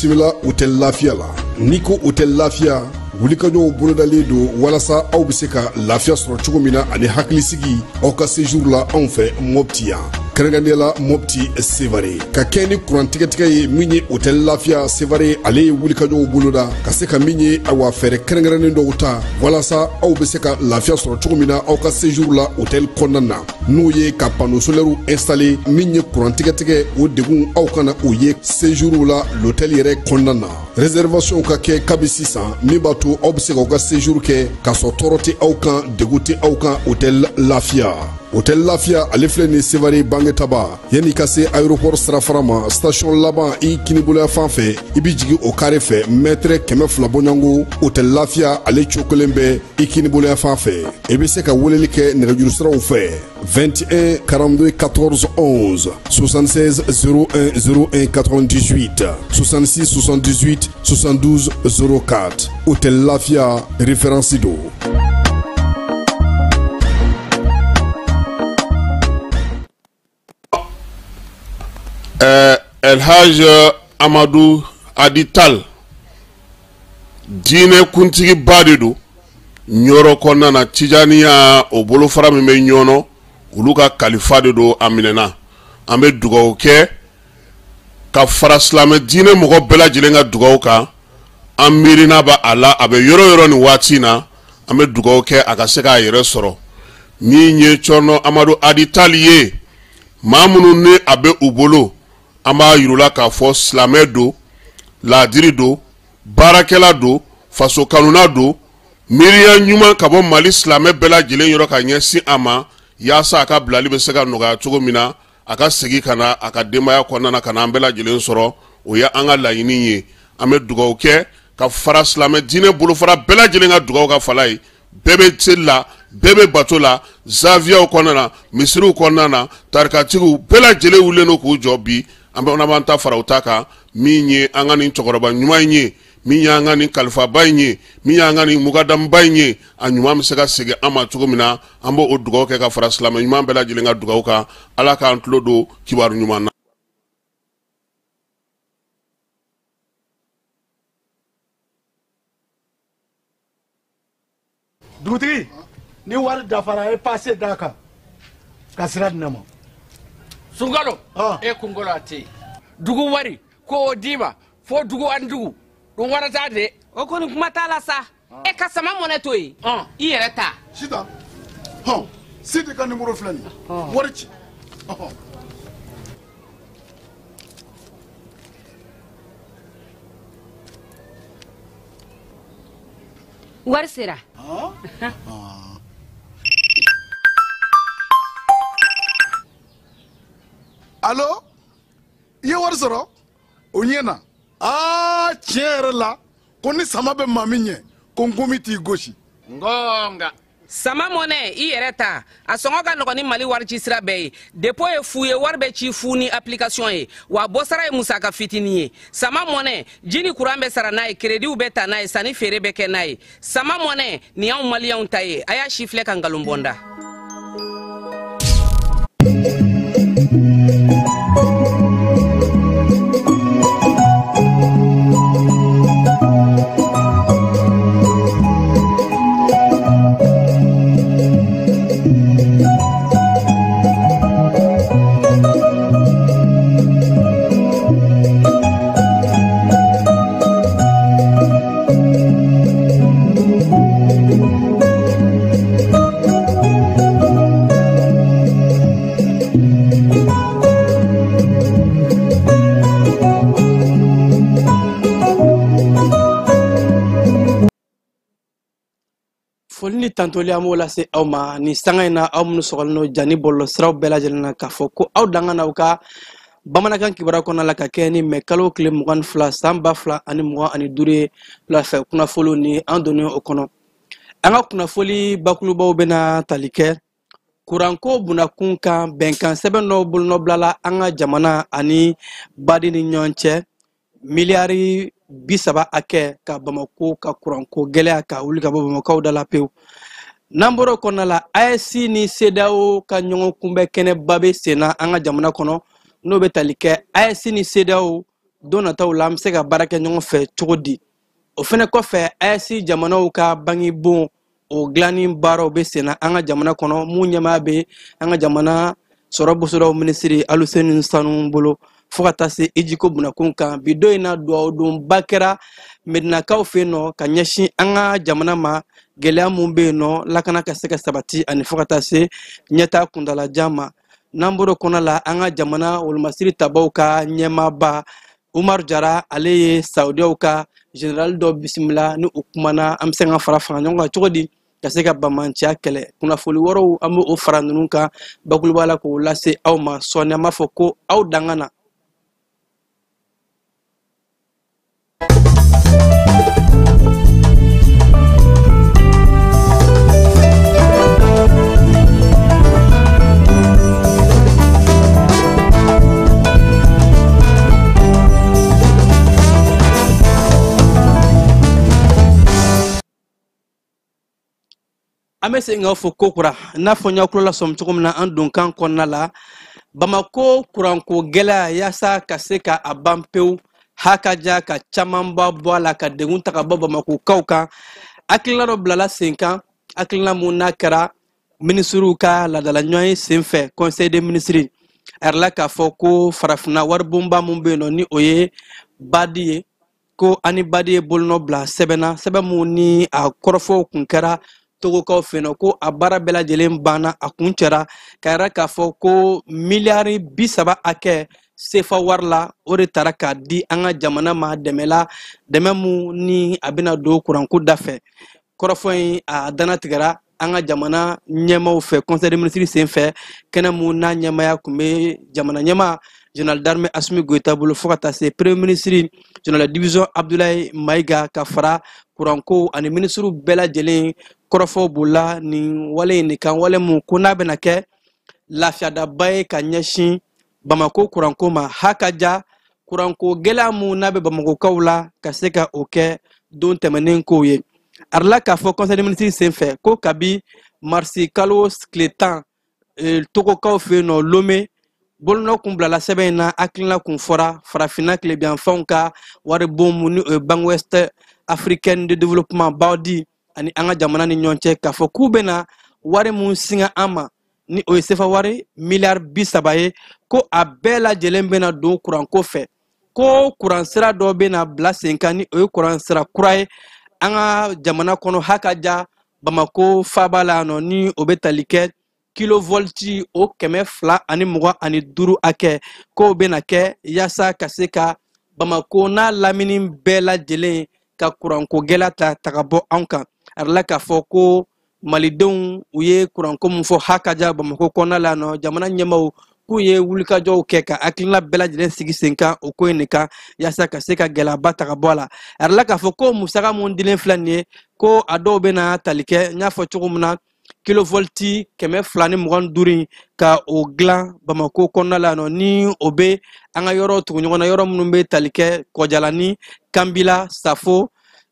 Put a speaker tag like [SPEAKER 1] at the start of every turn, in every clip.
[SPEAKER 1] Bisimila Hôtel Lafiya la. N'i ko Hôtel Lafiya, wulikajɔw bolodalen don walasa aw bɛ se ka lafiya sɔrɔ cogo min na ani hakilisigi aw ka séjour la anw fɛ Mopti yan. Kɛrɛnkɛrɛnnenya la Mopti Sevare. Ka kɛ ni kuran tigɛtigɛ ye min ye Hôtel Lafiya Sevare, ale ye wulikajɔw boloda ka se ka min ye awa fɛɛrɛ kɛrɛnkɛrɛnnen dɔw ta walasa aw bɛ se ka lafiya sɔrɔ cogo min na aw ka séjour la hôtel kɔnɔna na. N'o ye ka panneau solaire installé min ye kuran tigɛtigɛ o degun aw kana o ye séjour la l'hôtel yɛrɛ kɔnɔna na. Réservation ka kɛ kabi sisan min b'a to aw bɛ se k'aw ka séjour kɛ k'a sɔrɔ tɔɔrɔ tɛ aw kan, degun tɛ aw kan Hôtel Lafiya. Hôtel Lafiya ale filɛ nin Sevare Bangetaba, yanni ka se aéroport sirafara ma, station laban i kiniboloya fan fɛ, i bɛ jigin o carré fɛ mètre 200 bɔɲɔgɔnko. Hôtel Lafiya ale cokolen bɛ i kiniboloya fan fɛ. I bɛ se ka weleli kɛ nɛgɛjuru siraw fɛ 21 42 14 11, 76 01 01 98, 66 78 72 04. Hôtel Lafiya référence don.
[SPEAKER 2] El Hadj Amadou Hady Tall diinɛ kuntigiba de don Ɲɔrɔ kɔnɔna na, Tijaniya o bolofara min bɛ Ɲɔnɔ, olu ka kalifa de don a minɛna. An bɛ dugawu kɛ ka fara silamɛ diinɛ mɔgɔ bɛɛ lajɛlen ka dugawu kan. An miirina b'a a la, a bɛ yɔrɔ yɔrɔ nin waati in na, an bɛ dugawu kɛ a ka se k'a yɛrɛ sɔrɔ. Min ye Cɔrɔnɔ Amadu Hady Tall ye, maa minnu ni a bɛ u bolo, an b'a yir'u la k'a fɔ silamɛ don, laadiri don, baarakɛla don, faso kanuna don, miiriya ɲuman ka bɔ Mali silamɛ bɛɛ lajɛlen yɔrɔ ka ɲɛsin a ma, yaasa a ka bilali bɛ se ka nɔgɔya cogo min na, a ka segin ka na a ka denbaya kɔnɔna na ka na an bɛɛ lajɛlen sɔrɔ. O ye an ka laɲini ye. An bɛ dugawu kɛ ka fara silamɛ diinɛ bolofara bɛɛ lajɛlen ka dugawu ka fala ye. Bɛɛ bɛ seli la, bɛɛ bɛ bato la, zaviyaw kɔnɔna na, misiriw kɔnɔna na, tarikatigiw bɛɛ lajɛlen wulilen don k'u jɔ bi. An bɛ b'an ta fara u ta kan. Min ye an ka nin cɛkɔrɔba ɲuman in ye, min y'an ka nin kalifaba in ye, min y'an ka nin mugadamuba in ye, a ɲuman bɛ se ka segin an ma cogo min na, an b'o dugawu kɛ ka fara silamɛ ɲuman bɛɛ lajɛlen ka dugawu kan. Ala k'an tulo don kibaru ɲuman na.
[SPEAKER 3] Dugutigi, ni wari dafara, e passe d'a kan ka sira di ne ma.
[SPEAKER 4] Sunkalo, e kunkolo a tɛ yen. Dugu wari ko o d'i ma fo dugu ani dugu dun wara t'a de.
[SPEAKER 5] O kɔni kuma t'a la sa. E ka sama mɔnɛ to yen, i yɛrɛ ta.
[SPEAKER 6] Sitan, hɔn, Sidi ka numéro filɛ nin ye, wari ci.
[SPEAKER 5] Wari sera.
[SPEAKER 6] Allo, i ye wari sɔrɔ? O ɲɛna. Aa, tiɲɛ yɛrɛ la, ko ni sama bɛ maa min ɲɛ, ko nkomi t'i gosi.
[SPEAKER 4] Ngonga.
[SPEAKER 5] Sama mɔnɛ, i yɛrɛ ta. A sɔngɔ ka nɔgɔn ni Mali wari ci sira bɛɛ ye. Dépôt ye fu ye, wari bɛ ci fu ni application ye. Wa bɔsara ye musaka fitinin ye. Sama mɔnɛ, ji ni kuran bɛ sara n'a ye, crédit bɛ ta n'a ye, sanni feere bɛ kɛ n'a ye. Sama mɔnɛ, nin y'anw maliyɛnw ta ye. A y'a si filɛ ka nkalon bɔ n da.
[SPEAKER 7] Foli ni tantoli an b'o lase aw ma nin sanga in na, aw minnu sɔgɔlen don jani bɔlɔlɔsiraw bɛɛ lajɛlen na, k'a fɔ ko aw danga n'aw ka bamanankan kibaruya kɔnɔna la ka kɛ ni mɛ kalo tile 22 san 2025 ye wulafɛ kunnafoniw ni an donnen o kɔnɔ. An ka kunnafoli bakurubaw bɛna tali kɛ kuranko bunakun kan, bɛnkan sɛbɛn dɔw bolonɔbilala an ka jamana ani baden ni ɲɔgɔn cɛ, miliyari 30 hakɛ ka Bamako ka kuranko gɛlɛya ka wuli ka bɔ Bamakɔkaw da la pewu. N'an bɔra o kɔnɔna la, AES ni CEDEAO ka ɲɔgɔn kunbɛn kɛnɛba bɛ sen na an ka jamana kɔnɔ, n'o bɛ tali kɛ AES ni CEDEAO Don nataw la an bɛ se ka baara kɛ ɲɔgɔn fɛ cogo di? O fɛnɛ kɔfɛ, AES jamanaw ka bangibon o dilanni baaraw bɛ senna an ka jamana kɔnɔ, mun ɲɛmaa bɛ an ka jamana sɔrɔ bosodaw minisiri Aluseni Sanu bolo, fo ka taa se ijiko bunakun kan. Bi don in na, dugawudonba kɛra Medinakaw fɛ yen nɔ ka ɲɛsin an ka jamana ma, gɛlɛya mun bɛ yen nɔ, lakana ka se ka sabati ani fo ka taa se ɲɛtaa kuntalajan ma. N'an bɔr'o kɔnɔ la, an ka jamana wolomasiri tabaw ka ɲɛmaaba Umar Jara, ale ye Saudiyaw ka général dɔ bisimila ni u kumana an bɛ se ka fara fanga ɲɔgɔn kan cogo di ka se ka bamanciya kɛlɛ. Kunnafoli wɛrɛw, an bɛ o fara ninnu kan bakuruba la k'o lase aw ma sɔɔni. An b'a fɔ ko aw danga na. An bɛ segin k'aw fo kokura n'a fɔ n y'aw tulo lasɔmi cogo min na an donkan kɔnɔna la. Bamako kuranko gɛlɛya, yaasa ka se ka a ban pewu, hakaja ka camanba bɔ a la, ka degun ta ka bɔ Bamakokaw kan, hakilina dɔ bilala sen kan, hakilina mun n'a kɛra minisiriw ka laadala ɲɔgɔn ye sen fɛ, conseil des ministres. A yɛrɛ la k'a fɔ ko farafinna waribonba mun bɛ yen nɔ, ni o ye BAD ye, ko ani BAD ye bolonɔ bila sɛbɛn na, sɛbɛn mun ni a kɔrɔfɔw kun kɛra Togokaw fɛ yen nɔ, ko a baara bɛɛ lajɛlen banna, a kun cɛra, ka yira k'a fɔ ko miliyari 30 hakɛ sefa wari la, o de taara k'a di an ka jamana ma dɛmɛ la, dɛmɛ mun ni a bɛna don kuranko da fɛ. Kɔrɔfɔ in a dannatigɛra an ka jamana ɲɛmaaw fɛ conseil des ministres sen fɛ, kɛnɛ mun n'a ɲɛmaaya tun bɛ jamana ɲɛmaa général d'armée Assimi Goïta bolo, fo ka taa se premier ministre général de division Abdoulaye Maïga, ka fara kuranko ani ministres bɛɛ lajɛlen. Kɔrɔfɔw bolila nin wale in de kan, wale mun ko n'a bɛna kɛ lafiyadaba ye ka ɲɛsin Bamako kuranko ma, hakaja kuranko gɛlɛya mun n'a bɛ Bamakokaw la, ka se ka o kɛ don tɛmɛnen kow ye. A yirala k'a fɔ conseil des ministres sen fɛ ko kabi marisi kalo tile 10, Togokaw fɛ yen nɔ Lome, bolonɔ kun bilala sɛbɛn in na. Hakilina kun fɔra farafinna tilebiyanfanw ka waribon mun ni o ye Banque Ouest Africaine de Développement BAODI ani an ka jamana ni ɲɔgɔn cɛ, k'a fɔ k'u bɛna wari mun singa an ma, ni o ye sefa wari miliyari 30 ye, ko a bɛɛ lajɛlen bɛna don kuranko fɛ, ko kuran sira dɔ bɛna bila sen kan, ni o ye kuran sira kura ye an ka jamana kɔnɔ, hakaja Bamako faaba la yan nɔ, ni o bɛ tali kɛ kilovolti o 225 hakɛ, k'o bɛna kɛ yaasa ka se ka Bamako n'a lamini bɛɛ lajɛlen ka kuranko gɛlɛya ta ka bɔ anw kan. A yirala k'a fɔ ko malidenw u ye kuranko mun fɔ hakaja Bamako kɔnɔna la yan nɔ, jamana ɲɛmaaw k'u ye wulikajɔw kɛ ka hakilina bɛɛ lajɛlen sigi sen kan o ko in de kan, yaasa ka se ka gɛlɛyaba ta ka bɔ a la. A yirala k'a fɔ ko musaka mun dilen filɛ nin ye, ko a dɔw bɛna tali kɛ, n y'a fɔ cogo min na, kilovolti 225 in ka o dilan Bamako kɔnɔna la yan nɔ, ni o bɛ an ka yɔrɔw tugu ɲɔgɔn na, yɔrɔ minnu bɛ tali kɛ Kɔjalani, Kanbila, Safo,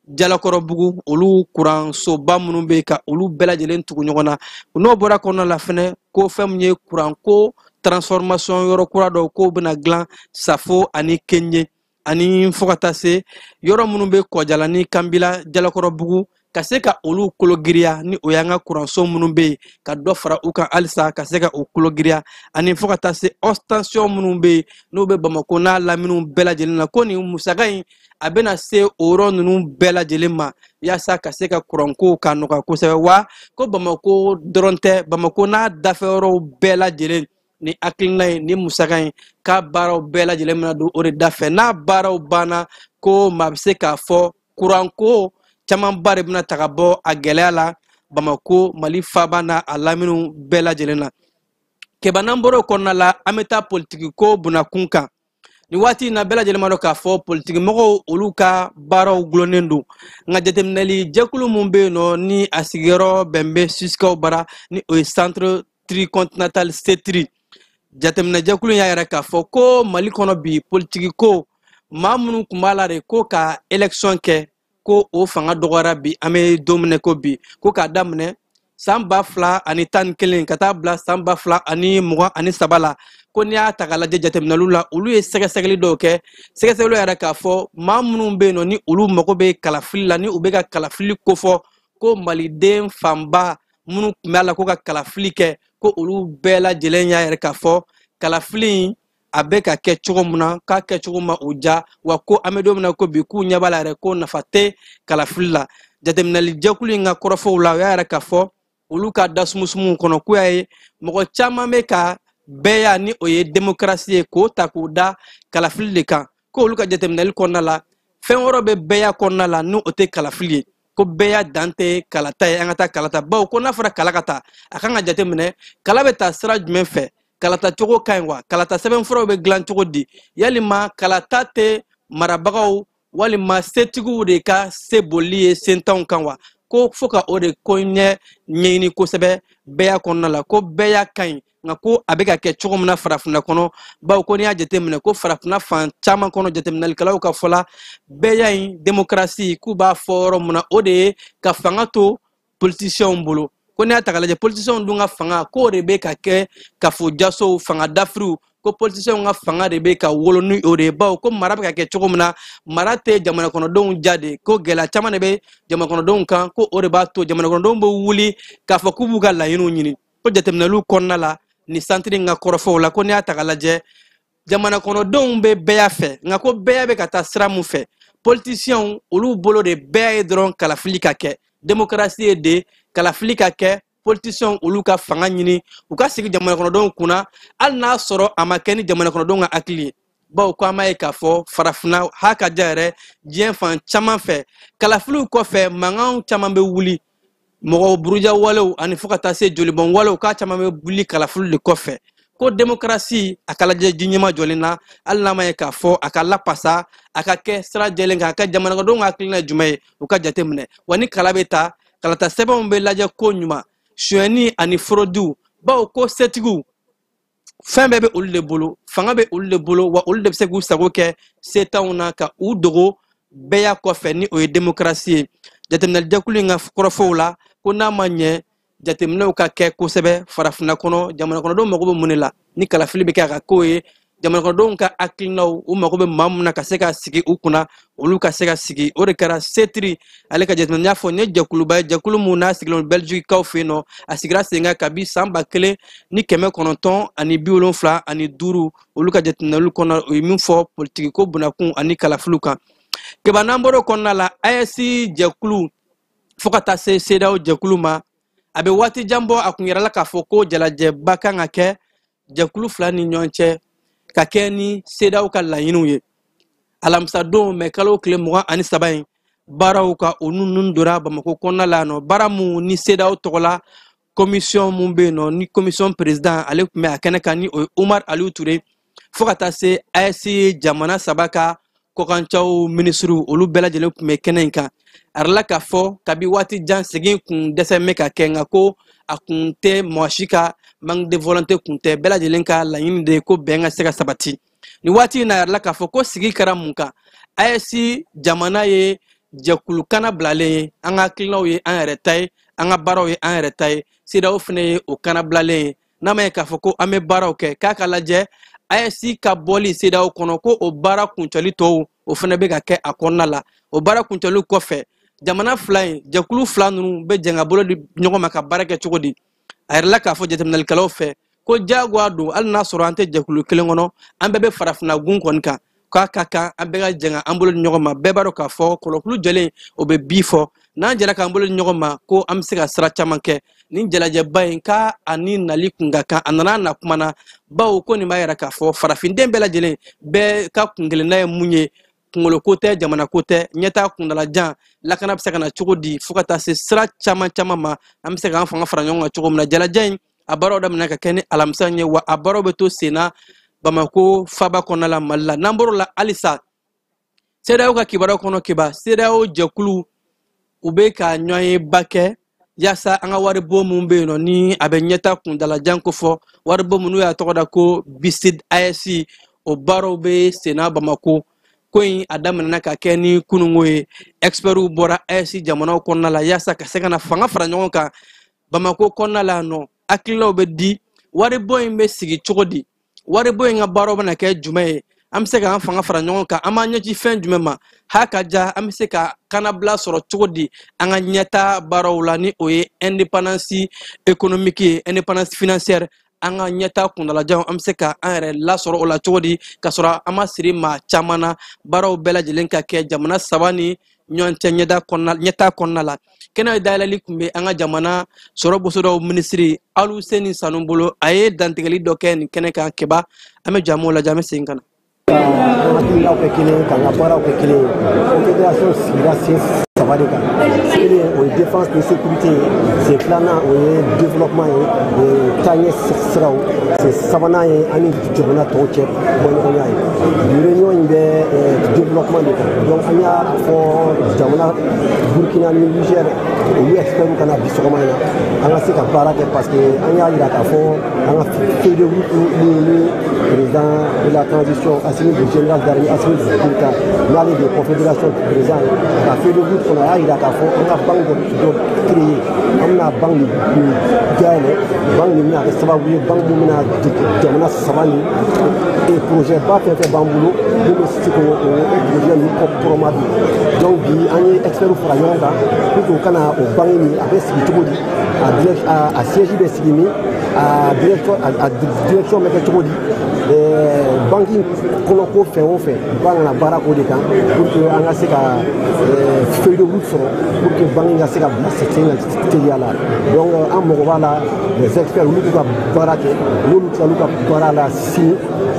[SPEAKER 7] Jalakɔrɔbugu, olu kuransoba minnu bɛ ka olu bɛɛ lajɛlen tugu ɲɔgɔn na. N'o bɔra kɔnɔna la fɛnɛ, ko fɛn min ye kuranko transformation yɔrɔ kura dɔw k'o bɛna dilan Safo ani Kenye, ani fo ka taa se yɔrɔ minnu bɛ Kɔjalani, Kanbila, Jalakɔrɔbugu, ka se ka olu kologiriya, ni o y'an ka kuranso minnu bɛ yen, ka dɔ fara u kan halisa ka se ka o kologiriya, ani fo ka taa se haute tension minnu bɛ yen n'u bɛ Bamako n'a laminiw bɛɛ lajɛlen na, ko nin musaka in a bɛna se o yɔrɔ ninnu bɛɛ lajɛlen ma, yaasa ka se ka kuranko ka nɔgɔya kosɛbɛ. Wa ko Bamako dɔrɔn tɛ, Bamako n'a dafɛ yɔrɔw bɛɛ lajɛlen, ni hakilina ye ni musaka in k'a baaraw bɛɛ lajɛlen bɛna don o de da fɛ. N'a baaraw banna, ko maa bɛ se k'a fɔ kuranko camanba de bɛna ta ka bɔ a gɛlɛya la Bamako, Mali faaba n'a a laminiw bɛɛ lajɛlen na. Kɛba, n'an bɔra o kɔnɔna la, an bɛ taa politiki ko bunakun kan. Nin waati in na, bɛɛ lajɛlen b'a dɔn k'a fɔ politiki mɔgɔw olu ka baaraw gulonnen don, nka jateminɛli jɛkulu mun bɛ yen nɔ, ni a sigiyɔrɔ bɛn bɛ Suisikaw bara, ni o ye Centre Tricontinental CETRI, jateminɛ jɛkulu y'a yɛrɛ k'a fɔ ko Mali kɔnɔ bi, politiki ko maa minnu tun b'a la de ko ka élection kɛ, ko o fanga dɔgɔyara bi. An bɛ don min na ko bi, ko k'a daminɛ san 2011 ka taa bila san 2023 la. Ko n'i y'a ta k'a lajɛ jateminɛliw la, olu ye sɛgɛsɛgɛli dɔw kɛ. Sɛgɛsɛgɛliw yɛrɛ k'a fɔ maa minnu bɛ yen nɔ ni olu mago bɛ kalafili la, ni u bɛ ka kalafili kofɔ, ko maliden fanba minnu tun bɛ a la ko ka kalafili kɛ, ko olu bɛɛ lajɛlen y'a yɛrɛ k'a fɔ kalafili in a bɛ ka kɛ cogo min na, k'a kɛcogo ma u diya, wa ko an bɛ don min na ko bi k'u ɲɛ b'a la yɛrɛ ko nafa tɛ kalafili la. Jateminɛli jɛkulu in ka kɔrɔfɔw la, u y'a yɛrɛ k'a fɔ olu ka da sumusumuw kɔnɔ k'u y'a ye mɔgɔ caman bɛ ka bɛɛya ni o ye demokarasi ye k'o ta k'o da kalafili de kan, ko olu ka jateminɛli kɔnɔna la fɛn wɛrɛ bɛ bɛɛya kɔnɔna la n'o tɛ kalafili ye, ko bɛɛya dan tɛ kalata ye, an ka taa kalata, bawo ko n'a fɔra kala ka ta, a kan ka jateminɛ kala bɛ ta sira jumɛn fɛ, kalata cogo ka ɲi wa, kalata sɛbɛnfuraw bɛ dilan cogo di, yalima kalata tɛ marabagaw walima setigiw de ka se boli ye sentanw kan wa, ko fo ka o de ko ɲɛ ɲɛɲini kosɛbɛ bɛɛya kɔnɔna la, ko bɛɛya ka ɲi, nka ko a bɛ ka kɛ cogo min na farafinna kɔnɔ, bawo ko n'i y'a jateminɛ ko farafinna fan caman kɔnɔ jateminɛlikɛlaw ka fɔ la, bɛɛya in demokarasi k'u b'a fɔ yɔrɔ min na, o de ye ka fanga to politisiyɛnw bolo. Ko n'i y'a ta k'a lajɛ politisiyɛnw dun ka fanga k'o de bɛ ka kɛ kafo jasow, fanga dafiriw, ko politisiyɛnw ka fanga de bɛ ka wolo ni o de ye, bawo ko mara bɛ ka kɛ cogo min na, mara tɛ jamana kɔnɔdenw ja de, ko gɛlɛya caman de bɛ jamana kɔnɔdenw kan, ko o de b'a to jamana kɔnɔdenw bɛ wuli k'a fɔ k'u b'u ka laɲiniw ɲini. Ko jateminɛliw kɔnɔna la nin santiri in ka kɔrɔfɔw la, ko n'i y'a ta k'a lajɛ jamana kɔnɔdenw bɛ bɛɛya fɛ, nka ko bɛɛya bɛ ka taa sira mun fɛ, politisiyɛnw olu bolo de bɛɛya ye dɔrɔn kalafili ka kɛ, demokarasi ye de kalafili ka kɛ, politisiyɛnw olu ka fanga ɲini, u ka sigi jamana kɔnɔdenw kunna, hali n'a sɔrɔ a ma kɛ ni jamana kɔnɔdenw ka hakili ye, bawo ko an b'a ye k'a fɔ farafinna ha ka diya yɛrɛ diɲɛ fan caman fɛ, kalafiliw kɔfɛ mankanw caman bɛ wuli, mɔgɔw buruja walew ani fo ka taa se jolibɔn walew k'a caman bɛ wuli kalafili de kɔfɛ, ko demokarasi a ka lajɛ ji ɲɛma jɔlen na, hali n'a ma ye k'a fɔ a ka lapasa, a ka kɛ sira jɛlen kan, a ka jamana kɔnɔdenw ka hakilina ye jumɛn ye, u ka jate minɛ, wa ni kala bɛ ta, kalata sɛbɛnw bɛ lajɛ ko ɲuman, sonyɛni ani forodiw, bawo ko setigiw fɛn bɛɛ bɛ olu de bolo, fanga bɛ olu de bolo, wa olu de bɛ se k'u sago kɛ setanw na ka u dogo bɛɛya kɔfɛ ni o ye demokarasi ye. Jateminɛlijɛkulu in ka kɔrɔfɔw la, ko n'a ma ɲɛ jateminɛw ka kɛ kosɛbɛ farafinna kɔnɔ, jamana kɔnɔdenw mago bɛ mun de la ni kalafili bɛ kɛ a ka k'o ye, jamana kɔnɔdenw ka hakilinaw u mago bɛ maa mun na ka se ka sigi u kunna, olu ka se ka sigi. O de kɛra setiri ale ka jateminɛ. N y'a fɔ nin ye jɛkuluba ye, jɛkulu mun n'a sigilen don Belgique-kaw fɛ yen nɔ, a sigira sen kan kabi san 1975, olu ka jateminɛliw kɔnɔ u ye min fɔ politiki ko bunakun ani kalafiliw kan. Keba n'an bɔr'o kɔnɔna la, AES jɛkulu fo ka taa se CEDEAO jɛkulu ma, a bɛ waati jan bɔ a kun yɛrɛ la k'a fɔ ko jalajɛba kan ka kɛ jɛkulu fila ni ɲɔgɔn cɛ ka kɛ ni CEDEAO ka laɲiniw ye. Alamisadon mɛ kalo tile 23 in, baaraw ka o ninnu donna Bamakɔ kɔnɔna la yan nɔ, baara mun ni CEDEAO tɔgɔ la commission mun bɛ yen nɔ ni commission président ale tun bɛ a kɛnɛ kan ni o ye Umar Aliyu Ture, fo ka taa se AES jamana saba ka kɔkancaw minisiriw olu bɛɛ lajɛlen tun bɛ kɛnɛ in kan. A yɛrɛ la k'a fɔ kabi waati jan segin kun dɛsɛ bɛ ka kɛ, nka ko a kun tɛ mɔgɔ si ka manque de volonté kun tɛ, bɛɛ lajɛlen ka laɲini de ye ko bɛn ka se ka sabati. Nin waati in na, a yɛrɛ la k'a fɔ ko sigi kɛra mun kan, AES jamana ye jɛkulu kana bilalen ye, an ka hakilinaw ye an yɛrɛ ta ye, an ka baaraw ye an yɛrɛ ta ye, CEDEAO fana ye o kana bilalen ye. N'a ma ye k'a fɔ ko an bɛ baaraw kɛ, k'a ka lajɛ AES ka bɔli CEDEAO kɔnɔ, ko o baara kuncɛli tɔw o fana bɛ ka kɛ a kɔnɔna la. O baara kuncɛli kɔfɛ, jamana fila in jɛkulu fila ninnu bɛ jɛ ka bolo di ɲɔgɔn ma ka baara kɛ cogo di. A yɛrɛ la k'a fɔ jateminɛlikɛlaw fɛ ko diyagoya don, hali n'a sɔrɔ an tɛ jɛkulu kelen kɔnɔ, an bɛɛ bɛ farafinna gun kɔni kan, k'a ka kan an bɛɛ ka jɛ ka an bolo di ɲɔgɔn ma. Bɛɛ b'a dɔn k'a fɔ kɔlɔkulu jɛlen o bɛ bi fɔ, n'an jɛra k'an bolo di ɲɔgɔn ma ko an bɛ se ka sira caman kɛ. Nin jalajɛba in k'a ani nali kun ka kan, a nana na kuma na, bawo ko nin b'a yira k'a fɔ farafinden bɛɛ lajɛlen bɛɛ ka kunkelenna ye mun ye, kunkolo ko tɛ, jamana ko tɛ, ɲɛtaa kuntalajan, lakana bɛ se ka na cogo di, fo ka taa se sira caman caman ma, an bɛ se k'an fanga fara ɲɔgɔn kan cogo min na. Jalajɛ in a baaraw daminɛ ka kɛ ni alamisa ye, wa a baaraw bɛ to sen na Bamakɔ faba kɔnɔna la Mali la. N'an bɔr'o la halisa, CEDEAO ka kibaruyaw kɔnɔ, Keba, CEDEAO jɛkulu u bɛ ka ɲɔgɔnyeba kɛ yaasa an ka waribon mun bɛ yen nɔ ni a bɛ ɲɛta kuntalajan kofɔ, waribon minnu y'a tɔgɔ da ko BICID AES, o baaraw bɛ senna Bamakɔ. Ko in a daminɛna ka kɛ ni kununko ye, experts bɔra AES jamanaw kɔnɔna la yaasa ka se ka na fanga fara ɲɔgɔn kan Bamakɔ kɔnɔna la yan nɔ. Hakilinaw bɛ di, waribon in bɛ sigi cogo di, Waribon in ka baaraw bɛna kɛ jumɛn ye? An bɛ se k'an fanga fara ɲɔgɔn kan, an b'an ɲɛci fɛn jumɛn ma? Ha ka ja, an bɛ se ka kannabila sɔrɔ cogo di an ka ɲɛta baaraw la, ni o ye indépendance économique ye, indépendance financière, an ka ɲɛta kuntalajanw, an bɛ se ka an yɛrɛ lasɔrɔ o la cogo di ka sɔrɔ an ma siri maa caman na? Baaraw bɛɛ lajɛlen ka kɛ jamana saba ni ɲɔgɔn cɛ ɲɛda kɔnɔna, ɲɛta kɔnɔna la. Kɛnɛ dayɛlɛli tun bɛ an ka jamana sɔrɔ bosodaw minisiri Aluseni Sanu bolo. A ye dantigɛli dɔ kɛ nin kɛnɛ kan. Keba, an bɛ jamu lajɛ, an bɛ segin ka na.
[SPEAKER 8] An hakilinaw kɛ kelen, k'an ka baaraw kɛ kelen ye. Confédération sigira sen saba de kan. Kelen, o ye défense ni sécurité ye. Sen filanan, o ye développement ye, o ye taaɲɛ siraw. Sen sabanan ye an ni jamana tɔw cɛ bɔɲɔgɔnya ye. Bi réunion in bɛ développement de kan. Donc an y'a fɔ jamana Burkina ni Niger, olu experts ka na bi sɔgɔma in na, an ka se ka baara kɛ, parce que an y'a yira k'a fɔ an ka feuille de route min ni président de la transition Assimi, le général d'armée Assimi Goïta, n'ale de ye confédération président ye, a ka feuille de route kɔnɔ, a y'a yira k'a fɔ an ka banque dɔ créer. An bɛna banque nin dayɛlɛ. Banque nin bɛna kɛ sababu ye, banque min bɛna jamana saba nin projet ba fɛn fɛn b'an bolo, mun bɛ se k'o projet ninnu kɔrɔma don. Donc bi, an ye experts fara ɲɔgɔn kan pour que u ka na o banque nin, a bɛ sigi cogo di, a siège bɛ sigi min, a direction bɛ kɛ cogo di, banque kɔnɔ ko fɛn o fɛn, u ka na baara k'o de kan pour que an ka se ka feuille de route sɔrɔ pour que banque ka se ka bila sen kan teliya la. Donc an mago b'a la, les experts, olu k'u ka baara kɛ. N'olu tilal'u ka baara la, sini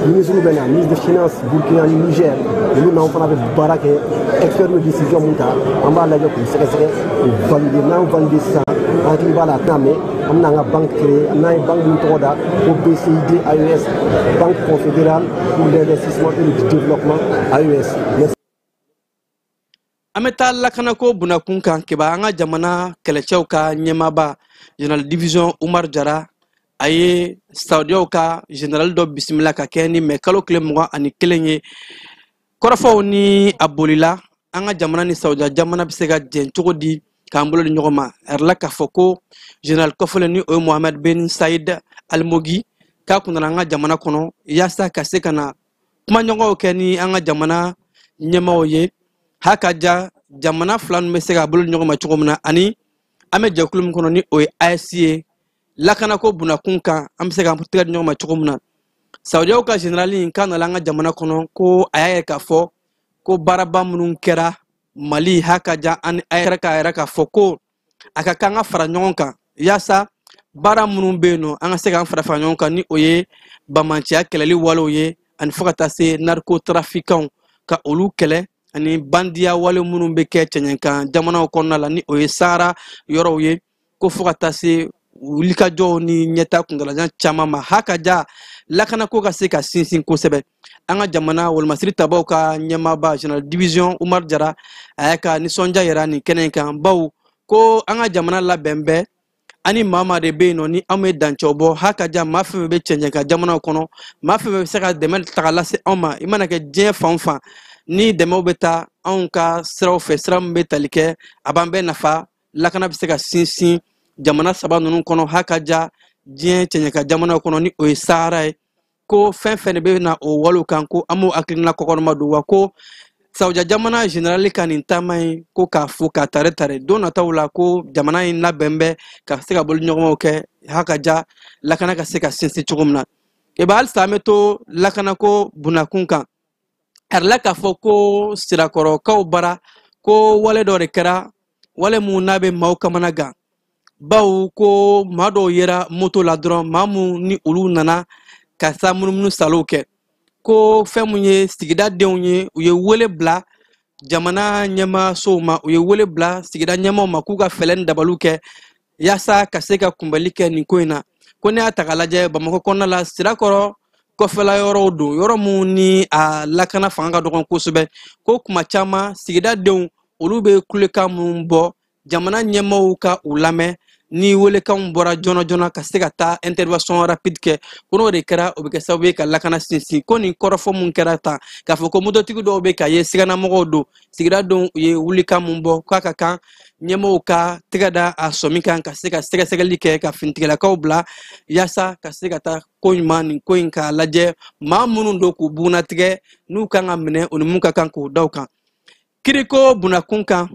[SPEAKER 8] ministre bɛ na, ministre de finance Burkina ni Niger, olu n'anw fana bɛ baara kɛ. Expert bɛ décision mun ta, an b'a lajɛ k'u sɛgɛsɛgɛ, k'u valider. N'an valider sisan, an hakili b'a la, a tɛna mɛn, an bɛna an ka banque créer. N'an ye banque min tɔgɔ da ko BCID AES, Banque confédérale pour l'investissement et le développement AES.
[SPEAKER 7] An bɛ taa lakanako bunakun kan. Keba, an ka jamana kɛlɛcɛw ka ɲɛmaaba, général division Umar Jara, a ye Saudiyaw ka général dɔ bisimila ka kɛ ni mɛ kalo tile 21 ye. Kɔrɔfɔw ni a bolila, an ka jamana ni Saudiya jamana bɛ se ka jɛn cogo di k'an bolo di ɲɔgɔn ma? A yɛrɛ la k'a fɔ ko général kɔfɛlen, ni o ye Mohamed Ben Saïd Almogi, k'a kun nana an ka jamana kɔnɔ yaasa ka se ka na kumaɲɔgɔnw kɛ ni an ka jamana ɲɛmaaw ye, ha ka ja jamana fila ninnu bɛ se k'a bolo di ɲɔgɔn ma cogo min na, ani an bɛ jɛkulu min kɔnɔ, ni o ye AES ye, lakanako bunakun kan, an bɛ se k'an tɛgɛ di ɲɔgɔn ma cogo min na. Saudiyaw ka général in k'a nana an ka jamana kɔnɔ, ko a y'a ye k'a fɔ ko baaraba minnu kɛra Mali, ha ka ja an a yɛrɛ k'a yɛrɛ k'a fɔ ko a ka kan ka fara ɲɔgɔn kan yaasa baara minnu bɛ yen nɔ, an ka se k'an fara fara ɲɔgɔn kan, ni o ye bamanciya kɛlɛli walew ye, ani fo ka taa se narcotrafiquants ka olu kɛlɛ, ani bandiya wale minnu bɛ kɛ cɛɲɛkan jamanaw kɔnɔna la, ni o ye Sahara yɔrɔw ye, ko fo ka taa se wulikajɔw ni ɲɛta kuntalajan caman ma, ha ka ja lakanako ka se ka sinsin kosɛbɛ. An ka jamana wolomasiri tabaw ka ɲɛmaaba, général division Umar Jara, a y'a ka nisɔndiya yira nin kɛnɛ in kan, bawo ko an ka jamana labɛn bɛɛ ani maa maa de bɛ yen nɔ ni anw bɛ dancɛw bɔ, ha ka ja maa fɛn fɛn bɛ cɛncɛn ka jamanaw kɔnɔ, maa fɛn fɛn bɛ se ka dɛmɛ ta ka lase anw ma. I mana kɛ diɲɛ fan o fan, ni dɛmɛw bɛ taa anw ka siraw fɛ, sira min bɛ tali kɛ a b'an bɛɛ nafa, lakana bɛ se ka sinsin jamana saba ninnu kɔnɔ, ha ka ja diɲɛ cɛncɛn ka jamanaw kɔnɔ, ni o ye Sahara ye, ko fɛn fɛn de bɛ na o walew kan, ko an b'o hakilina kɔkɔrɔma don. Wa ko Saudiya jamana général ka nin taama in, ko k'a fo k'a tare tare, don nataw la ko jamana in labɛn bɛ ka se ka boli ɲɔgɔnmaw kɛ, ha ka ja lakana ka se ka sinsin cogo min na. I b'a halisa, an bɛ to lakanako bunakun kan. A yɛrɛ la k'a fɔ ko Sirakɔrɔkaw bara, ko wale dɔ de kɛra, wale mun n'a bɛ maaw kamana gan, bawo ko maa dɔw yera moto la dɔrɔn, maa mun ni olu nana ka taa munumunu salow kɛ, ko fɛn mun ye sigida denw ye, u ye wele bila jamana ɲɛmaasow ma, u ye wele bila sigida ɲɛmaaw ma k'u ka fɛɛrɛ ni dabaliw kɛ yaasa ka se ka kunbɛli kɛ nin ko in na. Ko ne y'a ta k'a lajɛ, Bamakɔ kɔnɔna la, Sirakɔrɔ kɔfɛla yɔrɔw don, yɔrɔ mun ni a lakana fanga ka dɔgɔn kosɛbɛ, ko kuma caman sigida denw olu bɛ kulekan minnu bɔ, jamana ɲɛmaaw ka u lamɛn ni welekanw bɔra joona joona ka se ka taa intervention rapide kɛ, ko n'o de kɛra, o bɛ kɛ sababu ye ka lakana sinsin. Ko nin kɔrɔfɔ mun kɛra tan, k'a fɔ ko mototigi dɔw bɛ ka ye siganamɔgɔw don, sigida denw u ye wulikan mun bɔ, k'a ka kan ɲɛmɔgɔw ka tɛgɛ da a sɔmi kan ka se ka sɛgɛsɛgɛli kɛ ka finitigilakaw bila yaasa ka se ka taa ko ɲuman nin ko in k'a lajɛ maa minnu don k'u bugunnatigɛ n'u kan ka minɛ u ni mun ka kan k'u da u kan. Kiriko bunakun kan,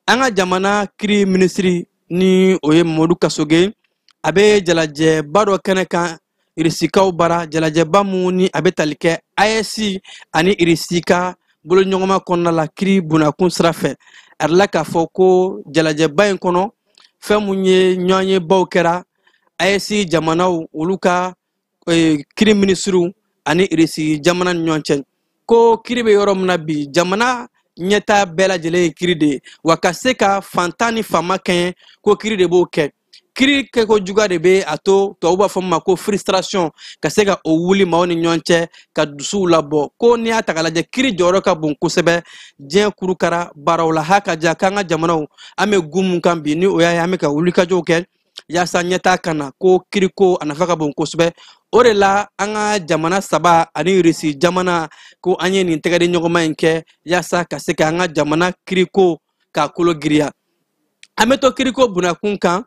[SPEAKER 7] an ka jamana kiri minisiri ni o ye Mamadu Kasoge, a bɛ jalajɛba dɔ kɛnɛ kan Irisikaw bara, jalajɛba mun ni a bɛ tali kɛ AES ani Irisi ka boloɲɔgɔnma kɔnɔna la kiri bunakun sira fɛ. A yirala k'a fɔ ko jalajɛba in kɔnɔ fɛn mun ye ɲɔgɔnyebaw kɛra AES jamanaw olu ka kiri minisiriw ani Irisi jamana ni ɲɔgɔn cɛ, ko kiri bɛ yɔrɔ min na bi jamana ɲɛta bɛɛ lajɛlen ye kiri de ye, wa ka se ka fantan ni faama kɛɲɛ ko kiri de b'o kɛ. Kiri kɛko juguya de bɛ a to tubabu b'a fɔ min ma ko frustration ka se ka o wuli maaw ni ɲɔgɔn cɛ ka dusuw labɔ. Ko n'i y'a ta k'a lajɛ kiri jɔyɔrɔ ka bon kosɛbɛ diɲɛ kurukara baaraw la. Ha ka ja k'an ka jamanaw an bɛ gun mun kan bi ni o y'a ye an bɛ ka wulikajɔw kɛ yaasa ɲɛtaa ka na, ko kiriko a nafa ka bon kosɛbɛ. O de la an ka jamana saba ani Irisi jamana ko an ye nin tɛgɛdi ɲɔgɔnma in kɛ yaasa ka se ka an ka jamana kiriko k'a kolo giriya. An bɛ to kiriko bunakun kan,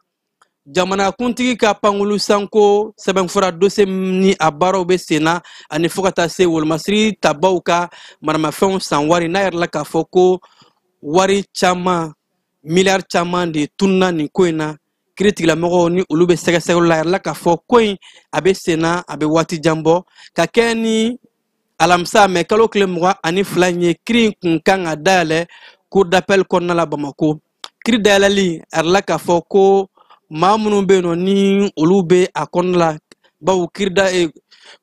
[SPEAKER 7] jamanakuntigi ka pankulu sanko sɛbɛnfura dossier ni a baaraw bɛ sen na ani fo ka taa se wolomasiri tabaw ka maramafɛnw san wari, n'a yɛrɛ la k'a fɔ ko wari caman miliyari caman de tununa nin ko in na. Kiiritigɛlamɔgɔw ni olu bɛ sɛgɛsɛgɛli la, a yɛrɛ la k'a fɔ ko in a bɛ sen na, a bɛ waati jan bɔ. Ka kɛ ni alamisa mɛ kalo tile 22 in ye, kiiri in kun kan ka dayɛlɛ cour d'appel kɔnɔna la Bamako. Kiiri dayɛlɛli a yɛrɛ la k'a fɔ ko maa minnu bɛ yen nɔ ni olu bɛ a kɔnɔna la, bawo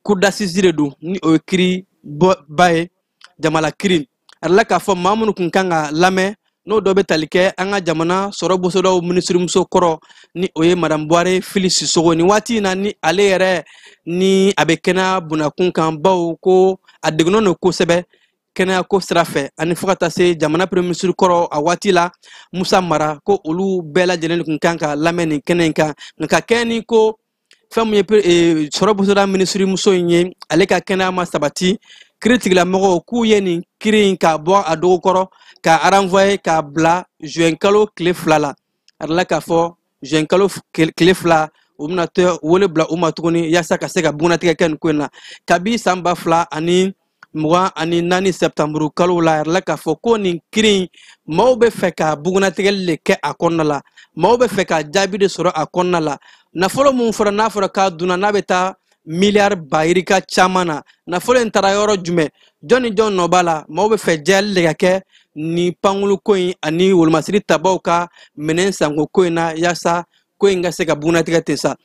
[SPEAKER 7] cour d'assises de don ni o ye kiiri ba ye jamana kiiri. A yɛrɛ la k'a fɔ maa minnu kun kan ka lamɛn n'o dɔ bɛ tali kɛ an ka jamana sɔrɔ bosodaw minisirimuso kɔrɔ ni o ye Madame Buware Fili Sisoko. Nin waati in na ni ale yɛrɛ ni a bɛ kɛnɛya bunakun kan, bawo ko a degunnen don kosɛbɛ kɛnɛyako sira fɛ, ani fo ka taa se jamana premier ministre kɔrɔ a waati la Musa Mara, ko olu bɛɛ lajɛlen kun kan ka lamɛn nin kɛnɛ in kan. Nka ka kɛ ni ko fɛn mun ye sɔrɔ bosoda minisirimuso in ye, ale ka kɛnɛya ma sabati, kiiritigɛlamɔgɔw k'u ye nin kiiri in k'a bɔ a dɔgɔkɔrɔ k'a renvoyer k'a bila juin kalo tile 2 la. A yirala k'a fɔ juin kalo tile 2 u bɛna tɛ wele bila u ma tuguni yaasa ka se ka bugunnatigɛ kɛ nin ko in na. Kabi san 2024 septembre kalo la, a yirala k'a fɔ ko nin kiiri in maaw bɛ fɛ ka bugunnatigɛli de kɛ a kɔnɔna la, maaw bɛ fɛ ka jaabi de sɔrɔ a kɔnɔna la. Nafolo mun fɔra n'a fɔra k'a dunna n'a bɛ taa miliyari ba yirika caman na, nafolo in taara yɔrɔ jumɛn, jɔn ni jɔn nɔ b'a la, maaw bɛ fɛ jɛyali de ka kɛ ni pankulu ko in ani wolomasiri tabaw ka minɛn sanko ko in na yaasa ko in ka se ka bugunnatigɛ ten sa.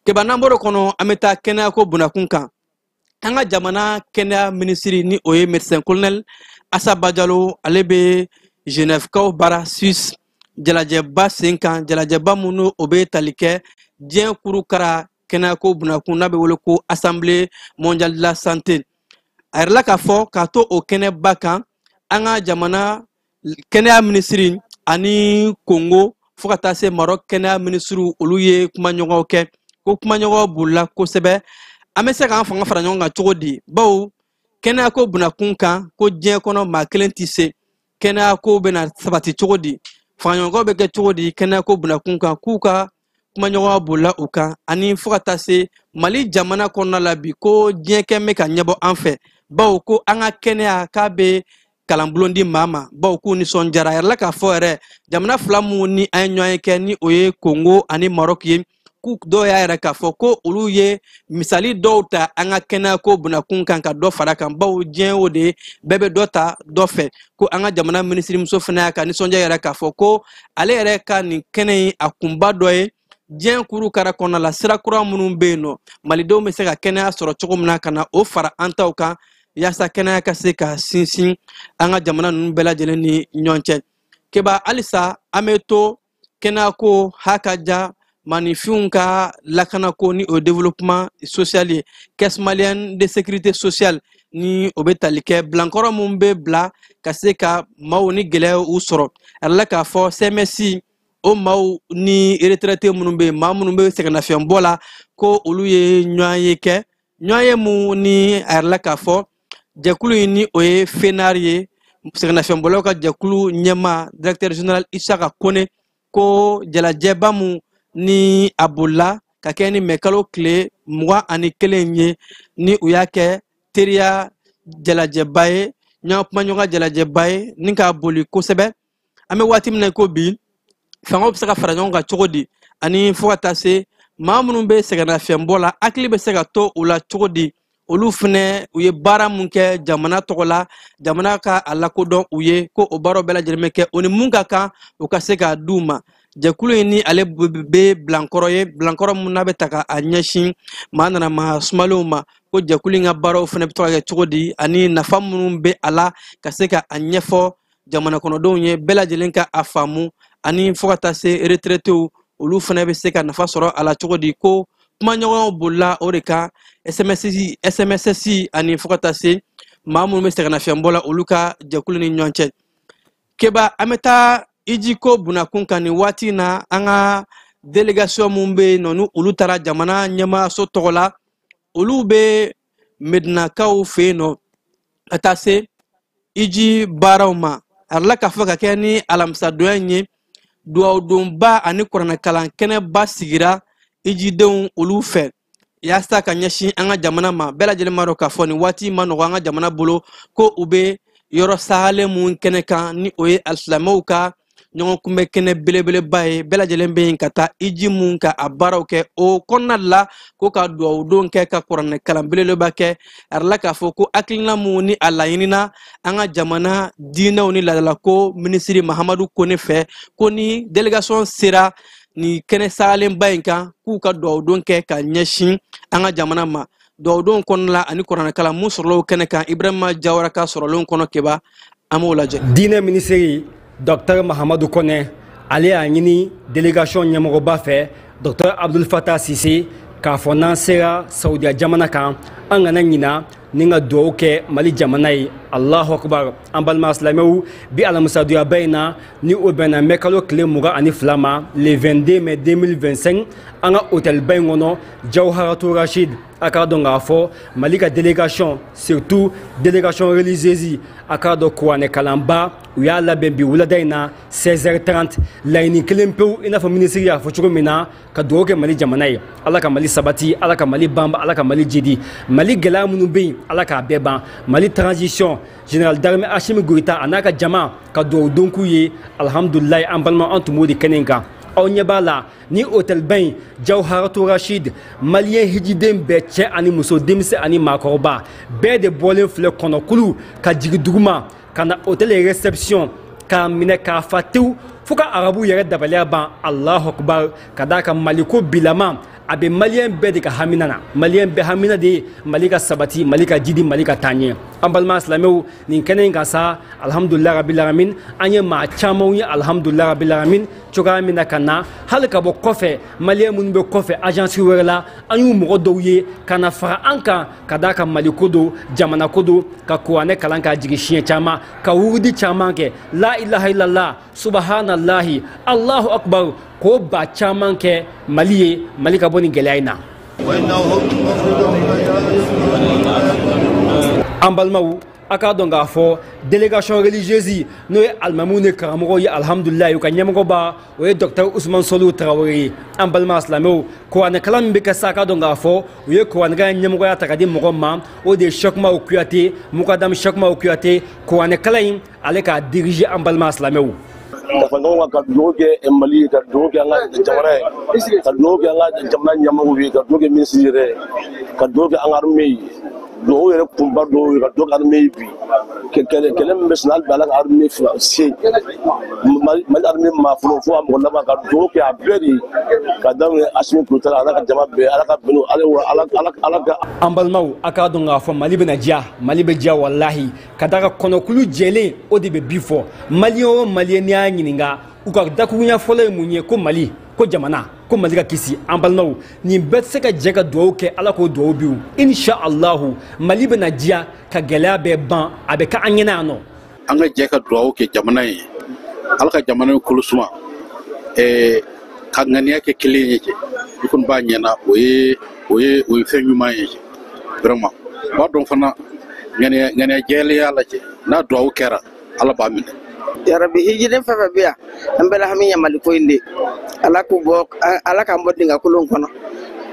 [SPEAKER 7] Keba n'an bɔr'o kɔnɔ, an bɛ taa kɛnɛyako bunakun kan. An ka jamana kɛnɛya minisiri ni o ye médecin colonel Asa Bajalo, ale bɛ Genève-kaw bara Suisse jalajɛba sen kan, jalajɛba minnu o bɛ tali kɛ diɲɛ kurukara kɛnɛyako bunakun n'a bɛ wele ko Assemblée mondiale de la santé. A yirala k'a fɔ k'a to o kɛnɛba kan, an ka jamana kɛnɛya minisiri ani Congo fo ka taa se Maroc kɛnɛya minisiriw olu ye kumaɲɔgɔnw kɛ, ko kumaɲɔgɔnw bolila kosɛbɛ. An bɛ se k'an fanga fara ɲɔgɔn kan cogo di, bawo kɛnɛyako bunakun kan ko diɲɛ kɔnɔ maa kelen tɛ se, kɛnɛyako bɛna sabati cogo di, fagaɲɔgɔnkaw bɛ kɛ cogo di kɛnɛyako bunakun kan, k'u ka kumaɲɔgɔnya bolila u kan. Ani fo ka taa se Mali jamana kɔnɔna la bi, ko diɲɛ kɛ bɛ ka ɲɛbɔ an fɛ, bawo ko an ka kɛnɛya k'a bɛ kalanbulon di maa ma, bawo k'u nisɔndiyara. A yirala k'a fɔ yɛrɛ jamana fila mun ni an ye ɲɔgɔn ye kɛ ni o ye Congo ani Maroc ye, k'u dɔw y'a yɛrɛ k'a fɔ ko olu ye misali dɔw ta an ka kɛnɛyako bunakun kan ka dɔ fara kan, bawo diɲɛ o de bɛɛ bɛ dɔ ta dɔ fɛ. Ko an ka jamana minisirimuso fana y'a ka nisɔndiya yɛrɛ k'a fɔ ko ale yɛrɛ ka nin kɛnɛ in a kunba dɔ ye diɲɛ kurukara kɔnɔna la, sira kura minnu bɛ yen nɔ malidenw bɛ se ka kɛnɛya sɔrɔ cogo min na ka na o fara an taw kan yaasa kɛnɛya ka se ka sinsin an ka jamana ninnu bɛɛ lajɛlen ni ɲɔgɔn cɛ. Keba halisa an bɛ to kɛnɛyako hakaja maninfinw ka lakanako ni o développement social ye, caisse malienne de sécurité sociale ni o bɛ tali kɛ bilankɔrɔ mun bɛ bila ka se ka maaw ni gɛlɛya u sɔrɔ. A yirala k'a fɔ CMS o maaw ni retraité minnu bɛ yen, maa minnu bɛ sɛgɛnnafiɲɛbɔ la, ko olu ye ɲɔgɔn ye kɛ, ɲɔgɔn ye mun ni a yirala k'a fɔ jɛkulu in ni o ye FENAR ye, sɛgɛnnafiɲɛbɔlaw ka jɛkulu ɲɛmaa directeur général Isaka Kone Ko jalajɛba mun ni a bolila ka kɛ ni mɛkalo tile 21 ye, ni u y'a kɛ teriya jalajɛba ye, ɲɔgɔn kumaɲɔgɔn jalajɛba ye, ni k'a boli kosɛbɛ. An bɛ waati min na ko bi, fangaw bɛ se ka fara ɲɔgɔn kan cogo di, ani fo ka taa se maa minnu bɛ sɛgɛnnafiɲɛbɔ la, hakili bɛ se ka to u la cogo di, olu fɛnɛ u ye baara mun kɛ jamana tɔgɔ la, jamana ka a lakodɔn u ye, ko o baaraw bɛɛ lajɛlen bɛ kɛ, o ni mun ka kan u ka se k'a d'u ma. Jɛkulu in ni ale bɛ bilankɔrɔ ye, bilankɔrɔ mun n'a bɛ ta ka a ɲɛsin maa nana maa sumalenw ma, ko jɛkulu in ka baaraw fɛnɛ bɛ to ka kɛ cogo di, ani nafa minnu bɛ a la ka se ka a ɲɛfɔ jamana kɔnɔdenw ye, bɛɛ lajɛlen ka a faamu, ani fo ka taa se retraitéw olu fɛnɛ bɛ se ka nafa sɔrɔ a la cogo di. Ko kumaɲɔgɔnyaw bolila o de kan SMSS ani fo ka taa se maa minnu bɛ sɛgɛnnafiɲɛbɔ la olu ka jɛkulu ni ɲɔgɔn cɛ. Keba, an bɛ taa ijiko bunakun kan nin waati in na. An ka délégation mun bɛ yen nɔ, ni olu taara jamana ɲɛmaayaso tɔgɔ la, olu bɛ Medinakaw fɛ yen nɔ ka taa se iji baaraw ma. A la k'a fɔ ka kɛ ni alamisadonya in ye, duwawudonba ani kuranɛkalan kɛnɛba sigira ijidenw olu fɛ yaasa ka ɲɛsin an ka jamana ma. Bɛɛ lajɛlen b'a dɔn k'a fɔ nin waati ma nɔgɔ an ka jamana bolo, ko u bɛ yɔrɔ sahalen mun kɛnɛ kan, ni o ye alisilamɛw ka ɲɔgɔn kunbɛ kɛnɛ belebeleba ye. Bɛɛ lajɛlen bɛ yen ka taa iji mun ka a baaraw kɛ o kɔnɔna la, ko ka duwawudon kɛ, ka kuranɛ kalan belebeleba kɛ. A la k'a fɔ ko hakilina mun ni a laɲinina an ka jamana diinɛw ni laadalako minisiri Mahamadu Kone fɛ, ko ni délégation sera ni kɛnɛ salenba in kan, k'u ka duwawudon kɛ ka ɲɛsin an ka jamana ma. Duwawudon kɔnɔna la ani kuranɛ kalan mun sɔrɔla o kɛnɛ kan, Ibrahima Jawara ka sɔrɔlenw kɔnɔ. Keba, an b'o lajɛ.
[SPEAKER 9] Diinɛ minisiri Dr Mahamadu Kone, ale y'a ɲini délégation ɲɛmɔgɔba fɛ Dr Abdul Fattah Sise k'a fɔ n'an sera Saudiya jamana kan, an kana ɲina ni ka duwawu kɛ Mali jamana ye. Allahu akbar. An balima silamɛw, bi alamisadonyaba in na, ni o bɛnna mɛ kalo tile 22 ma, le 22 mai 2025, an ka hôtelba in kɔnɔ Jawharatu Rashid, a k'a dɔn k'a fɔ Mali ka délégation, surtout délégation religieuse, a k'a dɔn kuranɛ kalanba u y'a labɛn bi wulada in na 16h30. Laɲini kelen pewu, i n'a fɔ minisiri y'a fɔ cogo min na, ka dugawu kɛ Mali jamana ye. Ala ka Mali sabati, Ala ka Mali banba, Ala ka Mali jidi. Mali gɛlɛya minnu bɛ yen, Ala k'a bɛɛ ban. Mali transition, général d'armée Assimi Goïta a n'a ka jama, ka dugawu don k'u ye. Alhamdulilayi, an balima, an tun b'o de kɛnɛ in kan. Aw ɲɛ b'a la ni hôtelba in Jawharatu Rashid, maliyɛn hijiden bɛɛ, cɛ ani muso, denmisɛn ani maakɔrɔba, bɛɛ de bɔlen filɛ kɔnɔkulu ka jigin duguma ka na hôtel réception k'a minɛ k'a fa tewu, fo ka arabu yɛrɛ dabaliya ban. Allahu akbar. Ka d'a kan Maliko bilama a bɛ maliyɛn bɛɛ de ka hamina na. Maliyɛn bɛɛ hamina de ye Mali ka sabati, Mali ka jidi, Mali ka taa ɲɛ. An balima silamɛw, nin kɛnɛ in kan sa, alhamdulilayi rabil alamin, an ye maa camanw ye, alhamdulilayi rabil alamin, cogoya min na ka na hali ka bɔ kɔfɛ, maliyɛn minnu bɛ kɔfɛ agence wɛrɛ la, an y'u mɔgɔ dɔw ye ka na fara an kan, ka d'a kan Mali ko don, jamana ko don, ka kuranɛ kalan k'a jigin siɲɛ caman, ka wurudi caman kɛ, la ilaha illallah, subhanallahi, allahu akbar, k'o ba caman kɛ Mali ye, Mali ka bɔ nin gɛlɛya in na. An balimaw, a k'a dɔn k'a fɔ délégation religieuse, n'o ye alimamiw ni karamɔgɔw ye, alhamdulilayi, u ka ɲɛmɔgɔba o ye docteur Ousmane Soliou Traoré ye. An balima silamɛw, kuranɛkalan min bɛ kɛ sa, a k'a dɔn k'a fɔ u ye kuranɛkalan ɲɛmɔgɔya ta ka di mɔgɔ ma, o de ye Cheikhoumaw Kuyate, Mukadam Cheikhoumaw Kuyate. Kuranɛkalan in ale k'a diriger. An balima silamɛw,
[SPEAKER 10] ka fara ɲɔgɔn kan ka dugawu kɛ Mali ye, ka dugawu kɛ an ka jamana ye, ka dugawu kɛ an ka jamana ɲɛmɔgɔw ye, ka dugawu kɛ minisiri yɛrɛ ye, ka dugawu kɛ an ka armée ye. Dugawu yɛrɛ kunba dɔw ye ka dugawu kɛ armée ye bi. Kɛlɛ min bɛ senna hali bi, Ala ka armée fila se Mali armée maa fɔlɔ fo a mɔgɔ laban, ka dugawu kɛ a bɛɛ de ye, ka daminɛ Assimi Goïta la, Ala ka jama bɛɛ, Ala ka bɛn Ala Ala Ala ka.
[SPEAKER 9] An balimaw, a k'a dɔn k'a fɔ Mali bɛna diya, Mali bɛ diya walahi, ka d'a kan kɔnɔkulu jɛlen o de bɛ bi fɔ. Maliyɛn o maliyɛn, n'i y'a ɲininka, u ka dakurunya fɔlɔ ye mun ye? Ko Mali, ko jamana, ko Mali ka kisi. An balimaw, nin bɛɛ tɛ se ka jɛ ka dugawu kɛ, Ala k'o dugawu biw. Insha allahu, Mali bɛna diya ka gɛlɛya bɛɛ ban, a bɛ kɛ an ɲɛna yan nɔ.
[SPEAKER 11] An ka jɛ ka dugawu kɛ jamana ye, Ala ka jamana in kolo suma, ka ŋaniya kɛ kelen ye. Cɛ, i kɔni b'a ɲɛna, o ye fɛn ɲuman ye vraiment. N b'a dɔn fana, ŋaniya jɛlenya la, cɛ, n'a dugawu kɛra, Ala b'a minɛ.
[SPEAKER 12] Yarabi hijiden fɛn fɛn bɛ yan, an bɛɛ la hami ye Maliko in de ye. Ala k'u bɔ, Ala k'an bɔ dingɛ kolon kɔnɔ.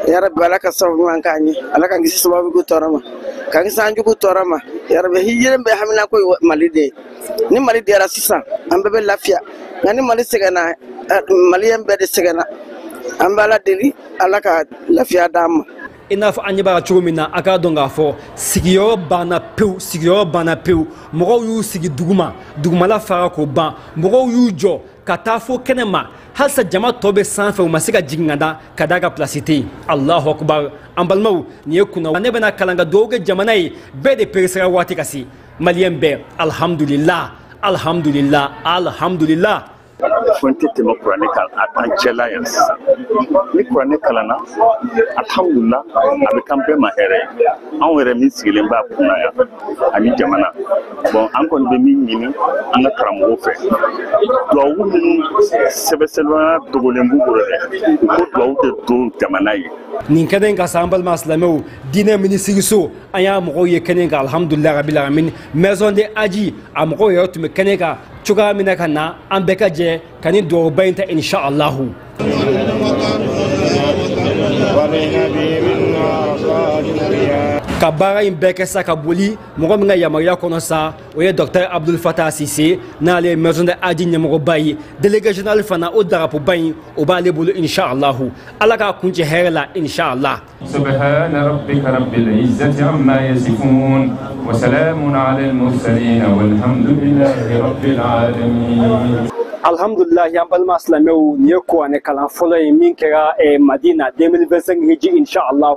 [SPEAKER 12] Yarabi Ala ka sababu ɲuman k'an ye, Ala k'an kisi sababu jugu tɔɔrɔ ma, k'an kisi an jugu tɔɔrɔ ma. Yarabi hijiden bɛɛ haminako ye Mali de ye. Ni Mali diyara sisan, an bɛɛ bɛ lafiya. Nka ni Mali sɛgɛnna, Maliyɛn bɛɛ de sɛgɛnna. An bɛ Ala deli, Ala ka lafiya d'an ma.
[SPEAKER 9] I n'a fɔ an ɲɛ b'a la cogo min na, a k'a dɔn k'a fɔ sigiyɔrɔ banna pewu, sigiyɔrɔ banna pewu. Mɔgɔw y'u sigi duguma, dugumala fara k'o ban. Mɔgɔw y'u jɔ ka taa fo kɛnɛ ma, halisa jama tɔ bɛ sanfɛ, u ma se ka jigin ka da ka d'a ka pilasi tɛ yen. Alahu akubar. An balimaw, nin ye kunna ne bɛna kalan ka dugawu kɛ jamana ye. Bɛɛ de peresera waati ka se, maliyɛn bɛɛ. Alhamdulillah, alhamdulillah, alhamdulillah.
[SPEAKER 13] Fɛn tɛ tɛmɛ kuranɛ kan a t'an cɛla yan sisan. Ni kuranɛ kalanna, alhamdulillah, a bɛ k'an bɛɛ ma hɛrɛ ye. Anw yɛrɛ min sigilen b'a kunna yan ani jamana, bon, an kɔni bɛ min ɲini an ka karamɔgɔw fɛ, duwawu minnu sɛbɛsɛbɛya dogolen b'u bolo dɛ, u ko duwawu de don jamana ye.
[SPEAKER 9] Nin kɛnɛ in kan sa, an balima silamɛw, diinɛ minisiriso, an y'a mɔgɔw ye kɛnɛ kan. Alhamdulilayi rabil alamin. Maison de Hadji, a mɔgɔw yɛrɛ tun bɛ kɛnɛ kan cogoya min na ka na, an bɛɛ ka jɛ ka nin duwawuba in ta inshallahu. Ka baara in bɛɛ kɛ sa ka boli mɔgɔ min ka yamaruya kɔnɔ sa, o ye docteur Abdul Fattah Sise, n'ale ye maison de Hadji ɲɛmɔgɔba ye. Délégué général fana, o darapoba in, o b'ale bolo inshallahu. Ala k'a kuncɛ hɛrɛ la inshallah.
[SPEAKER 14] Subhana rabbika rabbil izzati amma yasifun wa salamun ala al mursalin walhamdulillahi rabbil alamin.
[SPEAKER 9] Alhamdulillah, an balima silamɛw, nin ye kuranɛ kalan fɔlɔ ye min kɛra Madina 2025 hiji inshallah.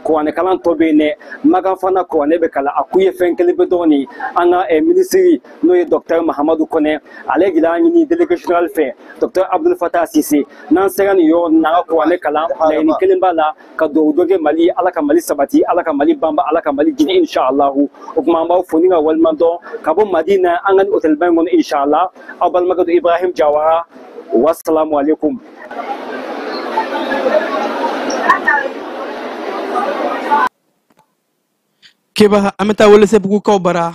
[SPEAKER 9] Kuranɛ kalan tɔ bɛ yen dɛ, Makan fana kuranɛ bɛ kalan. A kun ye fɛn kelen bɛ dɔɔnin. An ka minisiri, n'o ye docteur Mahamadu Kɔnɛ, ale de y'a ɲini délégué général fɛ, docteur Abdul Fattah Sise, n'an sera nin yɔrɔ ninnu na, an ka kuranɛ kalan. Laɲini kelen b'a la, ka dugawu dɔ kɛ Mali, Ala ka Mali sabati, Ala ka Mali banba, Ala ka Mali jigi inshallah. O tuma an b'aw fo ni ka waleɲuman dɔn ka bɔ Madina, an ka nin hôtelba in kɔnɔ inshallah. Aw balimakɛ don Ibrahim Jawara. Wassalamu alaikum.
[SPEAKER 7] Keba, an bɛ taa Welesebugukaw bara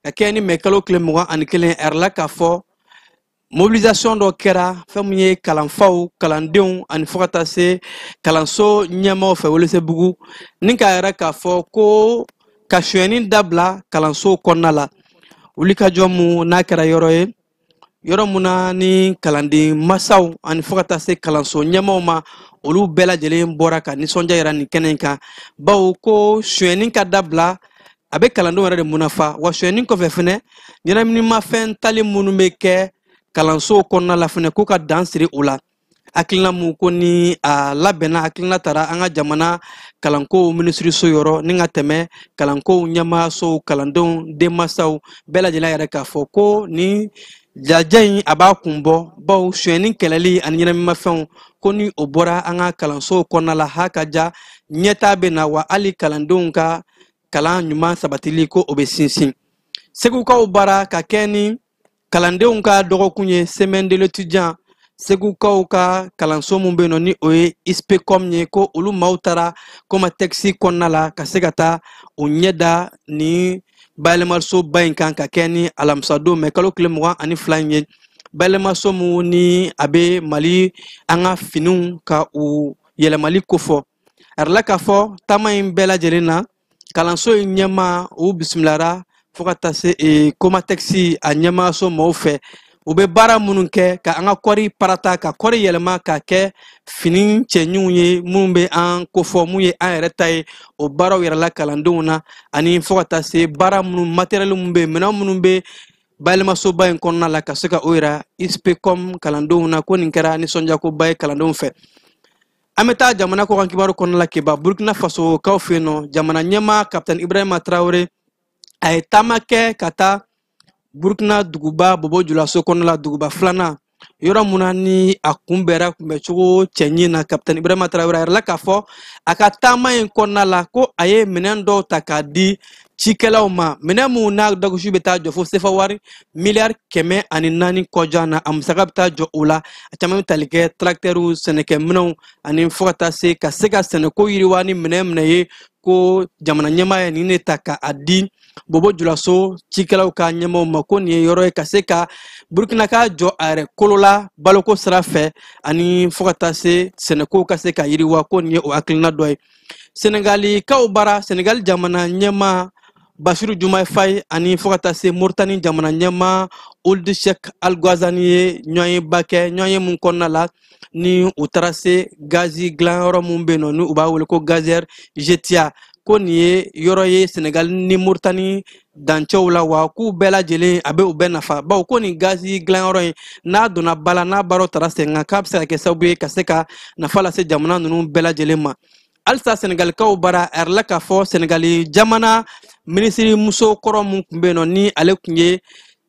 [SPEAKER 7] ka kɛ ni mɛ kalo tile 21 a yɛrɛ k'a fɔ mobilisation dɔ kɛra fɛn min ye kalanfaw, kalandenw ani fo ka taa se kalanso ɲɛmaaw fɛ Welesebugu, ni k'a yɛrɛ k'a fɔ ko ka sonyɛni dabila kalanso kɔnɔna la. Wulikajɔ mun n'a kɛra yɔrɔ ye, yɔrɔ mun na ni kalanden masaw ani fo ka taa se kalanso ɲɛmaaw ma, olu bɛɛ lajɛlen bɔra ka nisɔndiya yira nin kɛnɛ in kan, bawo ko sonyɛni ka dabila a bɛ kalandenw yɛrɛ de munafa. Wa sonyɛni kɔfɛ fɛnɛ, ɲɛnaminimafɛn tali minnu bɛ kɛ kalanso kɔnɔna la fɛnɛ, k'u ka dan siri o la. Hakilina mun ko ni a labɛnna, hakilina tara an ka jamana kalanko minisiriso yɔrɔ ni ka tɛmɛ kalanko ɲɛmaasow, kalandenw, denmansaw bɛɛ lajɛlen yɛrɛ k'a fɔ ko ni jaja in a b'a kun bɔ, bawo sonyɛni kɛlɛli ani ɲɛnaminimafɛnw ko ni o bɔra an ka kalansow kɔnɔna la, ha ka ja ɲɛtaa bɛ na, wa hali kalandenw ka kalan ɲuman sabatili ko o bɛ sinsin. Segukaw bara ka kɛ ni kalandenw ka dɔgɔkun ye, semaine de l'étudiant, Segukaw ka kalanso mun bɛ yen nɔ ni o ye ISPCOM ye, ko olu maaw taara Comatex kɔnɔna la ka se ka taa o ɲɛ da ni bayɛlɛmasoba in kan ka kɛ ni alamisadon mɛ kalo tile 22 in ye. Bayɛlɛmaso mun ni a bɛ Mali an ka finiw ka u yɛlɛmali kofɔ. A yirala k'a fɔ taama in bɛɛ lajɛlen na, kalanso in ɲɛmaa u bisimilara fo ka taa se Comatex a ɲɛmaaso maaw fɛ. U bɛ baara minnu kɛ ka an ka kɔri parata, ka kɔri yɛlɛma ka kɛ fini cɛɲiw ye minnu bɛ an kofɔ, mun ye an yɛrɛ ta ye, o baaraw yɛrɛla kalandenw na, ani fo ka taa se baara minnu matériel minnu bɛ yen, minɛn minnu bɛ bayɛlɛmasoba in kɔnɔna la, ka se ka o yira ISPCOM kalandenw na, ko nin kɛra nisɔndiyakoba ye kalandenw fɛ. An bɛ taa jamana kɔkan kibaru kɔnɔna la. Keba, Burkina Faso kaw fɛ yen nɔ, jamana ɲɛmaa Capitaine Ibrahima Traoré a ye taama kɛ ka taa Burkina duguba Bobo Julaso kɔnɔna la, duguba filanan, yɔrɔ mun na ni a kunbɛra kunbɛcogo cɛɲi na. Capitaine Ibrahima Traoré a yɛrɛ la k'a fɔ a ka taama in kɔnɔna la ko a ye minɛn dɔw ta k'a di cikɛlaw ma, minɛn mun n'a dagosi bɛ taa jɔ fo sefa wari miliyari 104 kɔjan na, a musaka bɛ taa jɔ o la. A caman bɛ tali kɛ tractɛriw, sɛnɛkɛminɛnw ani fo ka taa se ka sɛnɛko yiriwa ni minɛn minɛ ye. ko jamana ɲɛmaa ye nin de ta ka a di Bobo Julaso cikɛlaw ka ɲɛmaaw ma, ko nin ye yɔrɔ ye ka se ka Burkina ka jɔ a yɛrɛ kolo la baloko sira fɛ ani fo ka taa se sɛnɛkow ka se ka yiriwa, ko nin ye o hakilina dɔ ye. Senegalikaw bara, Senegal jamana ɲɛmaa Bassirou Diomaye Faye ani fo ka taa se Mauritanie jamana ɲɛmaa Ould Cheikh Al Ghazouani ye ɲɔgɔnyeba kɛ, ɲɔgɔnye mun kɔnɔna la ni u taara se gazi dilanyɔrɔ mun bɛ yen nɔ ni u b'a wele ko Gazière Jetia, ko nin ye yɔrɔ ye Senegal ni Mauritanie dancɛw la, wa k'u bɛɛ lajɛlen a bɛ u bɛɛ nafa, bawo ko nin gazi dilanyɔrɔ in n'a donna ba la, n'a baaraw taara sen kan, k'a bɛ se ka kɛ sababu ye ka se ka nafa lase jamana ninnu bɛɛ lajɛlen ma. Halisa Senegalikaw bara, a yɛrɛ la k'a fɔ Senegali jamana minisiri muso kɔrɔ mun tun bɛ yen nɔ ni ale tun ye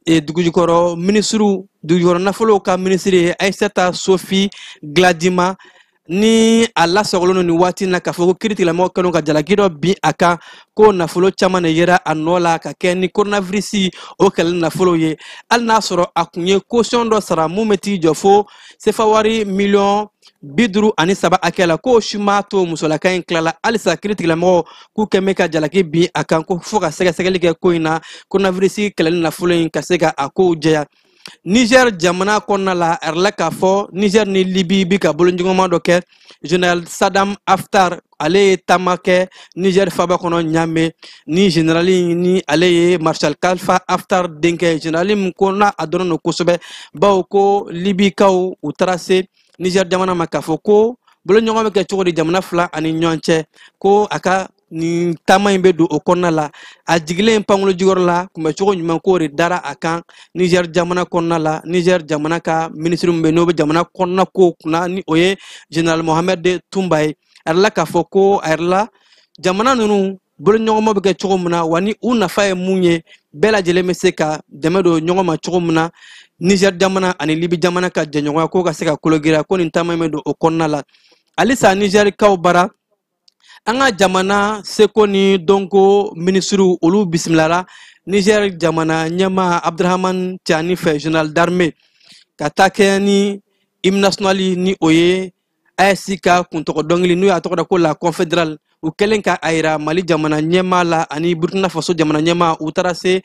[SPEAKER 7] dugujukɔrɔ minisiriw, dugujukɔrɔ nafolow ka minisiri ye, Aïssata Sophie Gladima, ni a lasagolen don nin waati in na k'a fɔ ko kiiritigɛlamɔgɔw kɛlen ka jalaki dɔ bin a kan, ko nafolo caman de yera a nɔ la ka kɛ ni coronavirus o kɛlɛ nafolo ye, hali n'a sɔrɔ a kun ye caution dɔ sara mun bɛ t'i jɔ fo sefa wari miliyɔn 53 hakɛ la, k'o si m'a to musolaka in tilala. Halisa kiiritigɛlamɔgɔw k'u kɛn bɛ ka jalaki bin a kan ko fo ka sɛgɛsɛgɛli kɛ ko in na, coronavirus kɛlɛli nafolo in ka se ka a kow jɛya. Niger jamana kɔnɔna la, a yɛrɛ k'a fɔ Niger ni Libi bi ka bolonjuguma dɔ kɛ. Général Saddam Haftar ale ye taama kɛ Niger faaba kɔnɔ Niamey, ni général ni ale ye Marshal Khalifa Haftar denkɛ, général min ko n'a a dɔnnen don kosɛbɛ, bawo ko Libikaw u taara se Niger jamana ma k'a fɔ ko bolonɲɔgɔn bɛ kɛ cogo di jamana fila ani ɲɔgɔn cɛ, ko a ka nin taama in bɛ don o kɔnɔna la. A jigilen pankolo jukɔrɔ la, kunbɛcogo ɲuman k'o de dara a kan Niger jamana kɔnɔna la. Niger jamana ka minisiri min bɛ yen n'o bɛ jamana kɔnɔna kow kunna, ni o ye Général Mohamed Toumba ye, a yɛrɛ la k'a fɔ ko a yɛrɛ la jamana ninnu boloɲɔgɔnma bɛ kɛ cogo min na, wa ni u nafa ye mun ye, bɛɛ lajɛlen bɛ se ka dɛmɛ don ɲɔgɔn ma cogo min na. Niger jamana ani Libi jamana ka jɛɲɔgɔnya ko ka se ka kologiriya, ko nin taama in bɛ don o kɔnɔna la. Halisa Nigerikaw bara, an ka jamana seko ni dɔnko minisiriw olu bisimilara Niger jamana ɲɛmaa Abdurahman Tiani fɛ, général d'armée, ka taa kɛ ni hymne national ni o ye AES ka kuntɔgɔ dɔnkili n'u y'a tɔgɔ da ko la confédérale. U kɛlen ka a yira Mali jamana ɲɛmaa la ani Burkina Faso jamana ɲɛmaa, u taara se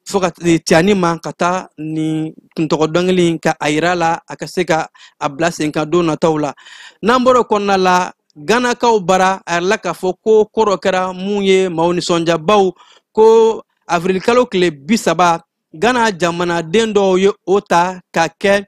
[SPEAKER 7] fo ka Tiani ma ka taa nin kuntɔgɔ dɔnkili ka a yira la a ka se ka a bila sen kan don nataw la. N'an bɔra o kɔnɔna la, Ganakaw bara, a yɛrɛ la k'a fɔ ko ko dɔ kɛra mun ye maaw nisɔndiyabaw, ko avril kalo tile 30 Gana jamanaden dɔw ye o ta ka kɛ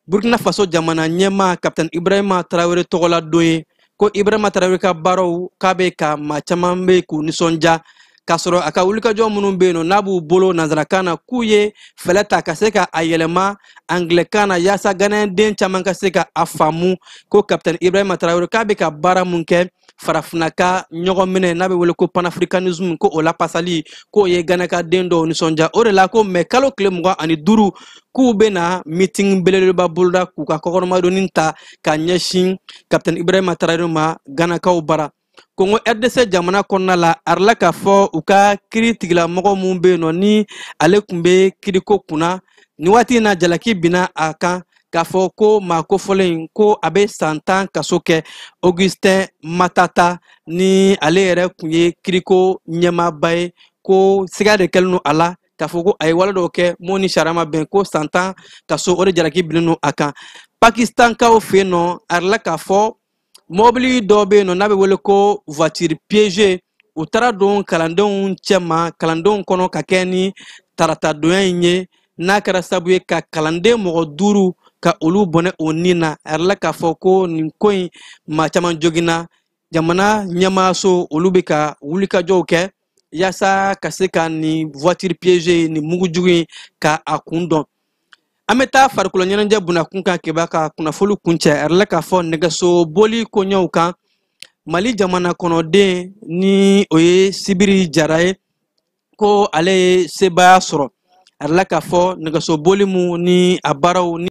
[SPEAKER 7] Burkina Faso jamana ɲɛmaa Capitaine Ibrahima Traoré tɔgɔla don ye, ko Ibrahima Traoré ka baaraw k'a bɛ ka maa caman bɛ k'u nisɔndiya, k'a sɔrɔ a ka wulikajɔ minnu bɛ yen nɔ n'a b'u bolo nanzarakan na, k'u ye fɛɛrɛ ta ka se ka a yɛlɛma angilɛkan na yaasa Ganayɛn caman ka se ka a faamu ko Capitaine Ibrahima Traoré k'a bɛ ka baara mun kɛ farafinna ka ɲɔgɔn minɛ n'a bɛ wele ko panafricanisme, ko o lapasali k'o ye Ganaka den dɔw nisɔndiya. O de la ko mɛ kalo tile 25 k'u bɛna meeting belebeleba boloda k'u ka kɔkɔrɔmadonni ta ka ɲɛsin Capitaine Ibrahima Traoré ma Ganakaw bara. Kongo RDC jamana kɔnɔna la, a yɛrɛ la k'a fɔ u ka kiiri tigilamɔgɔ mun bɛ yen nɔ ni ale tun bɛ kiiriko kunna nin waati in na, jalaki binna a kan k'a fɔ ko maa kofɔlen in ko a bɛ san 10 kaso kɛ. Augustin Matata ni ale yɛrɛ tun ye kiiriko ɲɛmaaba ye, ko siga de kɛlen don a la k'a fɔ ko a ye wale dɔw kɛ mun ni sariya ma bɛn, ko san 10 kaso o de jalaki binnen don a kan. Pakistankaw fɛ yen nɔ, a yɛrɛ la k'a fɔ mɔbili dɔ bɛ yen nɔ n'a bɛ wele ko voiture piégée, u taara don kalandenw cɛma kalandenw kɔnɔ ka kɛ ni taratadonya in ye, n'a kɛra sababu ye ka kalanden mɔgɔ 5 ka olu bɔnɛ o nin na. A yɛrɛ la k'a fɔ ko nin ko in maa caman joginna, jamana ɲɛmaaso olu bɛ ka wulikajɔw kɛ yaasa ka se ka nin voiture piégée nin mugujugu in ka a kun dɔn. An bɛ taa farikolo ɲɛnajɛ bunakun kan keba ka kunnafoni kuncɛ. A yɛrɛ la k'a fɔ nɛgɛso boli koɲɛw kan, Mali jamana kɔnɔden ni o ye Sibiri Jara ye, ko ale ye sebaaya sɔrɔ. A yɛrɛ la k'a fɔ nɛgɛso boli mun ni a baaraw ni